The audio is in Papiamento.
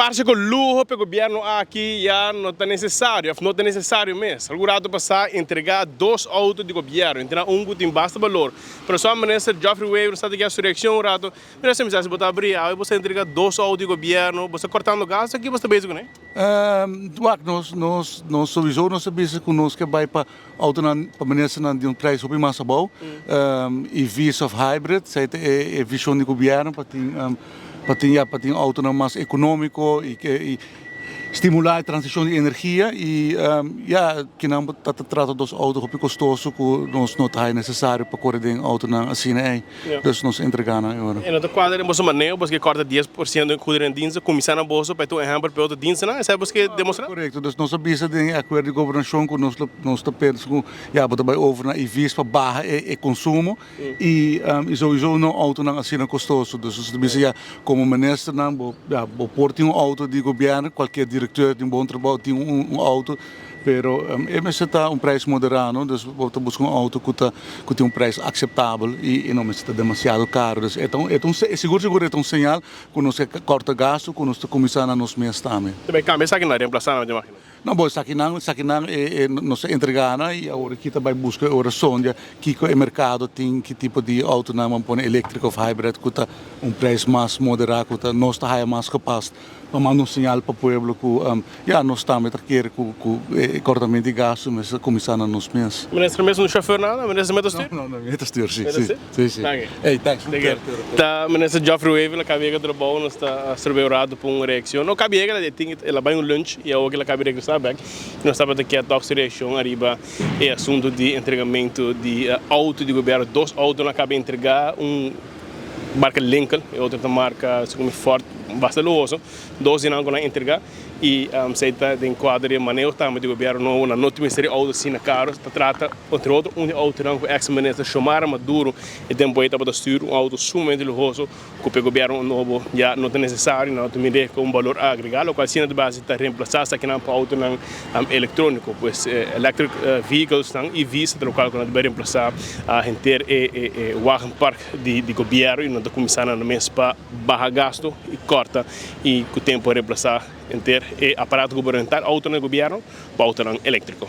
Parce cu luho p'e gobierno aki ya no ta necesario of no ta necesario mes. Algun rato pasa entrega dos auto di gobierno, entre nan un cu tin basta balor. Pero so minister Geoffrey Wever sa ta gea su reaccion un rato. Minister mi sa si bo ta abri awe bo ta entrega dos auto di gobierno, bo sta cortando gasto aki bo sta bezig cune? Wak, nos nos nos sowieso nos a bisa cu nos ke bay pa autonan pa ministernan di un prijs hopi mas abou, EV's of hybrid, esey ta e vision di gobierno pa tin pa tin ya pa tin autonan mas economico y ke y stimula e transicion di energia y ya kinan bo ta trata dos auto hopi costoso cu nos no ta haya necesario pa core den autonan asina ey. Dus nos entrega nan e ora. E no ta kuadra den boso maneo, boso ke kòrta 10% den goederendiensten, kuminsá na boso pa e ta un ehèmpel pa e otro dienstennan, esei boso ke demostrá? Korekto, dus nos a bisa den e akuerdo di gobernashon ku nos lo nos ta pensa ku ya bo ta bai over na EV's pa baha e e konsumo i i souiso no outonan asina kostoso. Dus nos ta bisa ya komo ministernan bo ya bo por tin un outo di gobièrnu, kualkier direkteur di un bon trabou tin un un outo. Pero e mester ta un prijs moderá, no? Dus bo ta buska un auto ku ta ku tin un prijs akseptabel i e no mester ta demasiado karo. Dus e ta un e ta un sigur sigur e ta un señal ku nos ke kòrta gastu ku nos ta kuminsá na nos mes tambe. Ta bai kambia esakinan, reemplasá nan, mi ta imagina. No, bo esakinan esakinan e e nos ta entregá nan i awor aki ta bai buska e ora sondia kiko e merkado tin, ki tipo di autonan bo pone eléktriko òf hybrid ku ta un prijs mas moderá ku ta nos ta haya mas gepast Pa manda un señal pa pueblo ku ya nos tambe ta kere ku ku e kortament di gastu mester kuminsá na nos mes. Minister mes un chauffeur nada? Minister meta stuur? No, no, mi ta stuur, si, si, si, si. Danki. Ey, thanks. Ta Minister Geoffrey Wever la caba yega trabou, nos ta strob'é un rato pa un reaccion. No caba yega, el tin, el a bai un lunch y awor el a caba regresa bek. Y nos tabata kier tok su reaccion ariba e asunto di entregamento di auto di gobierno. Dos auto nan a caba entrega, un. Marka Lincoln, e otro ta marka segun mi Ford, basta luhoso. Dos di nan ku nan entrega i esei ta den kuadro di e maneho tambe di gobièrnu nobo. Nan no tin mester di outo asina karo. Ta trata entre otro un di e outonan ku eks minister Xiomara Maduro e tempu ei tabata stuur, un outo sumamente luhoso ku pa e gobièrnu nobo ya no ta nesesario. Nan no ta mir'é ku un balor agregá, lokual asina ta base ta remplasá esakinan pa outonan electronico, pues electric vehicles nan, EV's, ta locual cu nan ta bay reemplaza henter e wagenpark di gobierno y nan ta cuminsa nan mes pa baha gasto y corta y cu tempo reemplaza henter e aparato gubernamental, autonan di gobierno, pa autonan electrico.